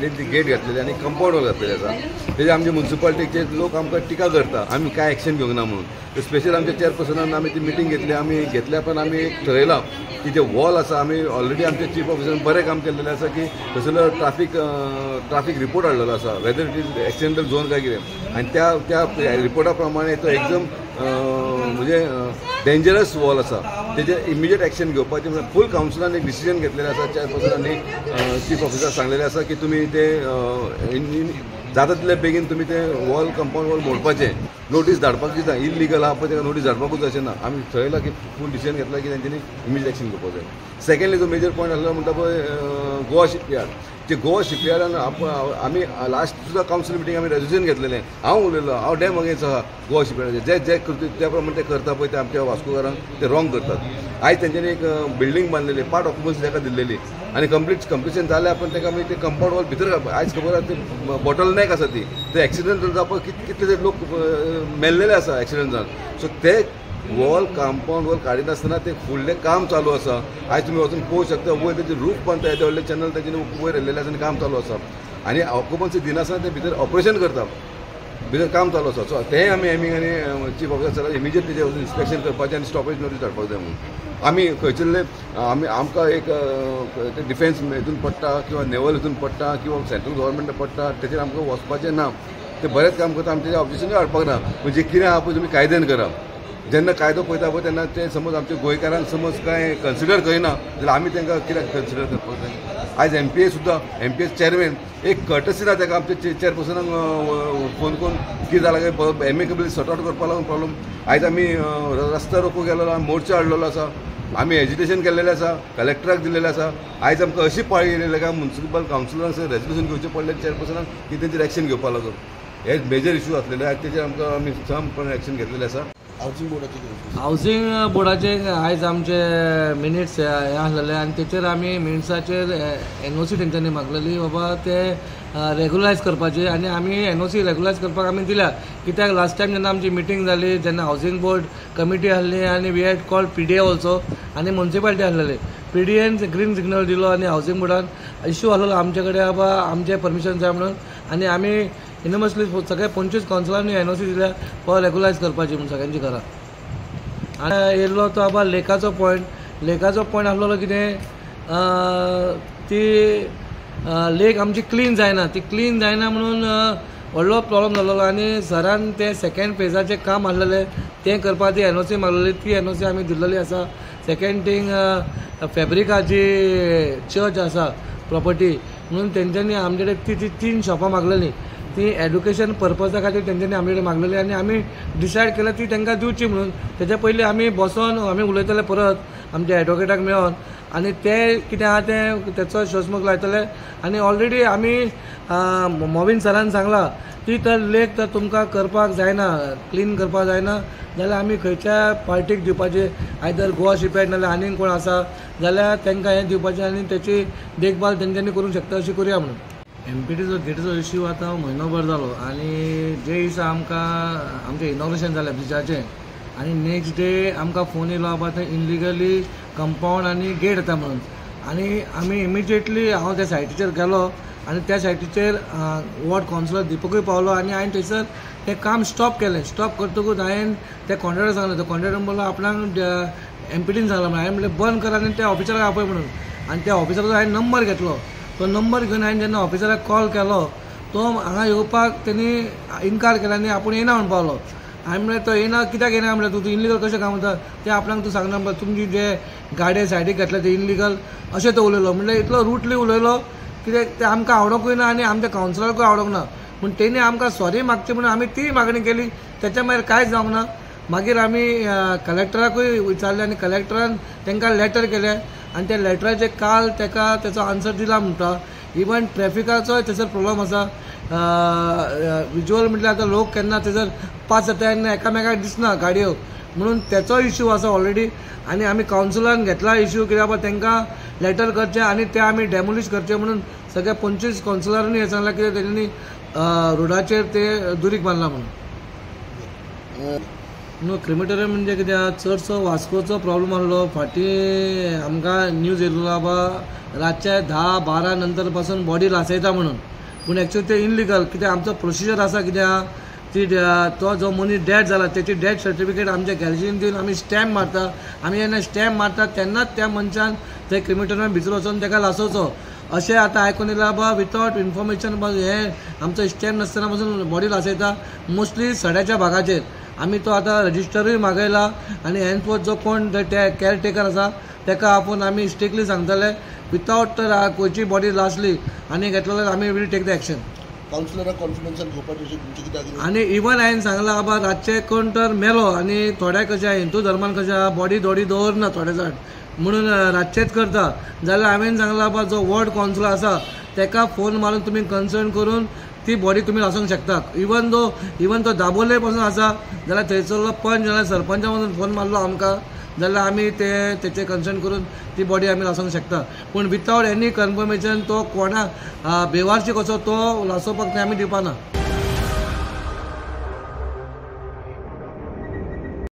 सायडीन ती गेट घातलेली आनी कंपाउंड वॉल घातलेली आसा. तेजे आमचे म्युन्सिपालिटीचे लोक आमकां टिका करता आमी कांय एक्शन घेवंक ना म्हणून. स्पेशल आमच्या चेअरपर्सनान आमी ती मिटींग घेतली. आमी घेतल्या पण आमी एक ठरयलां की जे वॉल आसा आमी ऑलरेडी आमच्या चीफ ऑफिसरान बरें काम केल्लेलें आसा की थंयसरलो ट्राफीक रिपोर्ट हाडलेलो आसा whether it is accidental zone काय कितें आनी त्या त्या रिपोर्टा प्रमाणे तो एकदम म्हणजे डेंजरस वॉल आसा. तेजेर इमिजिएट एक्शन घेवपाचें म्हणल्यार फूल कावन्सिलान एक डिसिजन घेतलेलें आसा. चेअरपर्सन आनी चीफ ऑफिसर सांगलेलें आसा की तुमी ते जाता तितले बेगीन तुमी ते वॉल कंपाउंड वॉल मोडपाचें, नोटीस धाडपाक जाय. इल्लिगल आहा पळय ताका नोटीस धाडपाकूच अशें ना. आमी ठरयलां की फूल डिसिजन घेतला की तेंच्यांनी इमिजिएट एक्शन घेवपाक जाय. सेकंडली जो मेजर पॉयंट आसलो म्हणटा पळय गोवा शिपयार्ड, जे गोवा शिपयार्डान आमी लास्ट सुद्दां कावन्सील मिटींग आमी रेजोल्युशन घेतलेलें. हांव उलयलो, हांव डॅम अगेन्स्ट आहा गोवा शिपयार्डाचेर. जे जे कृती त्या प्रमाणे ते करता पळय ते आमच्या वास्कोकारांक ते रॉंग करतात. आयज तेंच्यांनी एक बिल्डींग बांदलेली, पार्ट ऑक्युपन्सी ताका दिल्लेली आनी कंप्लिशन जालें पण ताका मागीर ते कंपाउंड वॉल भितर आयज खबर आसा ते बॉटल नॅक आसा ती, ते एक्सिडंट जावपाक कितले तरी लोक मेल्लेले आसा एक्सिडंट जावन. सो ते वॉल कंपाउंड वॉल काडिनासतना ते फुडलें काम चालू आसा. आयज तुमी वचून पळोवंक शकता वयर तेजे रूफ बांदता येदे व्हडले चॅनल तेजें वयर येयल्लेलें आसा आनी काम चालू आसा. आनी ऑक्युपन्सी दिनासतना ते भितर ऑपरेशन करता, भितर काम चालू आसा. सो तेंय आमी एमींग आनी चीफ ऑफिसर इमिजिएट तेजेर वचून इन्स्पेक्शन करपाचें आनी स्टॉपेज नोटीस धाडपाक जाय म्हणून. आमी खंयसरले आमी आमकां एक डिफेन्स हितून पडटा किंवा नेवल हितून पडटा किंवा सेंट्रल गव्हर्मेंट पडटा तेचेर आमकां वचपाचें ना. ते बरेंच काम करता, आमचें ऑब्जेक्शनूय हाडपाक ना. म्हणजे कितें आहा पळय तुमी कायद्यान करा. जेन्ना कायदो पळयता पळय तेन्ना ते समज आमच्या गोंयकारांक समज कांय कन्सिडर करिना जाल्यार आमी तांकां कित्याक कन्सिडर करपाक जाय. आयज एम पी ए सुद्दां एम पी ए चेअरमॅन एक कर्टसी ना ताका आमच्या चेअरपर्सनाक फोन करून कितें जालां काय एमिकेबली सॉर्ट आवट करपाक लागून प्रॉब्लम. आयज आमी रस्ता रोको गेलेलो, मोर्चा हाडलेलो आसा, आमी एजिटेशन केल्लेलें आसा, कलेक्टराक दिल्लेलें आसा. आयज आमकां अशी पाळी येयलेली काय म्युन्सिपल कावन्सिलरांक रेजोल्युशन घेवचें पडलें चेअरपर्सनाक की तेंचेर एक्शन घेवपाक लागून. हे मेजर इशू आसलेले आयज तेचेर आमकां आमी सहमपणान एक्शन घेतलेलें आसा. हावजींग बोर्डाचे आयज आमचे मिनिट्स हे आसलेले आनी तेचेर आमी मिनिट्साचेर एनओसी तेंच्यांनी मागलेली बाबा ते रेगुलरायज करपाचे आनी आमी एनओसी रेगुलरायज करपाक आमी दिल्या. कित्याक लास्ट टायम जेन्ना आमची मिटींग जाली जेन्ना हावजींग बोर्ड कमिटी आसली आनी we had called P D A also आनी म्युन्सिपालिटी आसलेली. P D N green signal दिलो आनी हावजींग बोर्डान इश्यू आसलेलो आमचे कडेन बाबा आमचें परमिशन जाय म्हणून आनी आमी युनिवर्सली सगळे 25 कावन्सिलांनी एनओसी दिल्या बाबा रेगुलरायज करपाची म्हणून सगळ्यांची घरां. आनी येयल्लो तो बाबा लेकाचो पॉयंट, लेकाचो पॉयंट आसलेलो कितें ती लेक आमची क्लीन जायना, ती क्लीन जायना म्हणून व्हडलो प्रॉब्लम जाल्लो आनी सरान तें सेकेंड फेजाचें काम आसलेलें तें करपाक ती एनओसी मागलेली, ती एनओसी आमी दिल्लेली आसा. सेकेंड थींग फेब्रिकाची चर्च आसा प्रॉपर्टी म्हणून तेंच्यांनी आमचे कडेन ती 3 शॉपां मागलेलीं, ती एड्युकेशन पर्पजा खातीर तेंच्यांनी आमचे कडेन मागलेली आनी आमी डिसायड केलें ती तांकां दिवची म्हणून. तेच्या पयलीं आमी बसोन आमी उलयतले परत आमच्या एडवोकेटाक मेळोन आनी ते कितें आहा तें तेचो शोशमूख लायतले. आनी ऑलरेडी आमी मोविन सरान सांगलां ती तर लेक तर तुमकां करपाक जायना, क्लीन करपाक जायना जाल्यार आमी खंयच्या पार्टीक दिवपाचें, आयदर गोवा शिपयार्ड नाल्यार आनीक कोण आसा जाल्यार तांकां हें दिवपाचें आनी तेची देखभाल तेंच्यांनी करूंक शकता अशी करुया म्हणून. एम पी टीचो गेटीचो इश्यू आतां म्हयनोभर जालो आनी जे दिसा आमकां आमचें इनॉग्रेशन जालें ब्रिजाचें आनी नेक्स्ट डे आमकां फोन येयलो बाबा थंय इनलिगली कंपावंड आनी गेट येता म्हणून आनी आमी इमिजिएटली हांव त्या सायटीचेर गेलो आनी त्या सायटीचेर वॉर्ड कावन्सिलर दिपकूय पावलो आनी हांवें थंयसर तें काम स्टॉप केलें. स्टॉप करतकूच हांवें त्या कॉन्ट्रेक्टर सांगलें, तो कॉन्ट्रेक्टर म्हणलो आपणाक एम पी टीन सांगलां म्हणून. हांवें म्हणलें बंद कर आनी त्या ऑफिसराक आपय म्हणून आनी त्या ऑफिसराचो हांवें नंबर घेतलो. तो नंबर घेवन हांवें जेन्ना ऑफिसराक कॉल केलो तो हांगा येवपाक तेणी इनकार केला आनी आपूण येना म्हण पावलो. हांवें म्हणलें तो येना कित्याक येना म्हणलें, तूं इनलिगल कशें काम करता तें आपणाक तूं सांगना म्हणल्यार तुमची जे गाडये सायडीक घातल्या ते इनलिगल अशें तो उलयलो. म्हणल्यार इतलो रुटली उलयलो कित्याक तें आमकां आवडोंकूय ना आनी आमच्या कावन्सिलराकूय आवडोंक ना. पूण तेणी आमकां सॉरी मागची म्हणून आमी ती मागणी केली, तेच्या मागीर कांयच जावंक ना. मागीर आमी कलेक्टराकूय विचारलें आनी कलेक्टरान तांकां लेटर केलें आनी त्या लेटराचेर काल ताका तेचो आन्सर दिला म्हणटा. इवन ट्रॅफिकाचोय थंयसर प्रॉब्लम आसा. विज्युअल म्हटल्यार आतां लोक केन्ना थंयसर पास जाता तेन्ना एकामेकाक दिसना गाडयो म्हणून तेचो इश्यू आसा ऑलरेडी. आनी आमी कावन्सिलान घेतला इश्यू कित्याक बाबा तांकां लेटर करचें आनी ते आमी डेमोलिश करचें म्हणून सगळ्या 25 कावन्सिलरांनी हें सांगलां कित्याक तेंच्यांनी रोडाचेर ते दुरीग बांदला म्हणून. न्हू क्रिमिटोरियम म्हणजे कितें चडसो वास्कोचो प्रॉब्लम आसलो. फाटीं आमकां न्यूज येयल्लो बाबा रातचे 10-12 नंतर पासून बॉडी लासयता म्हणून, पूण एक्चुअली ते इनलिगल. कित्याक आमचो प्रोसिजर आसा, कित्याक ती तो जो मनीस डेथ जाला तेची डेथ सर्टिफिकेट आमच्या गॅरेजीन दिवन आमी स्टॅम्प मारता. आमी जेन्ना स्टॅम्प मारता तेन्नाच त्या मनशान ते क्रिमिटोरियम भितर वचून ताका लासोवचो. अशें आतां आयकून येयलां बाबा विथआवट इन्फॉर्मेशन हें आमचो स्टॅम्प नासतना पासून बॉडी लासयता, मोस्टली सड्याच्या भागाचेर. आमी तो आतां रजिस्टरूय मागयला आनी हेनफोर्थ जो कोण केअरटेकर आसा ताका आपोवन आमी स्ट्रिक्टली सांगतले विथआवट खंयची बॉडी लासली आनी घेतलो जाल्यार आमी वील टेक the action. कावन्सिलराक कॉन्फिडन्सान घेवपाचें तुमचें कितें? आनी इवन हांवें सांगलां बाबा रातचें कोण तर मेलो आनी थोडे कशें हिंदू धर्मान कशें बॉडी दोडी दवरना थोडे जाण म्हणून रातचेंच करता, जाल्यार हांवें सांगलां बाबा जो वॉर्ड कावन्सिलर आसा ताका फोन मारून तुमी कन्सर्न करून ती बॉडी तुमी लासूंक शकता. इवन तो दाबोले पासून आसा जाल्यार थंयसरलो पंच जाल्यार सरपंचा पासून फोन मारलो आमकां जाल्यार आमी ते तेचे कन्सर्न करून ती बॉडी आमी लासूंक शकता. पूण विथआवट एनी कन्फर्मेशन तो कोणा बेवारशी कसो तो लासोवपाक ते आमी दिवपाना.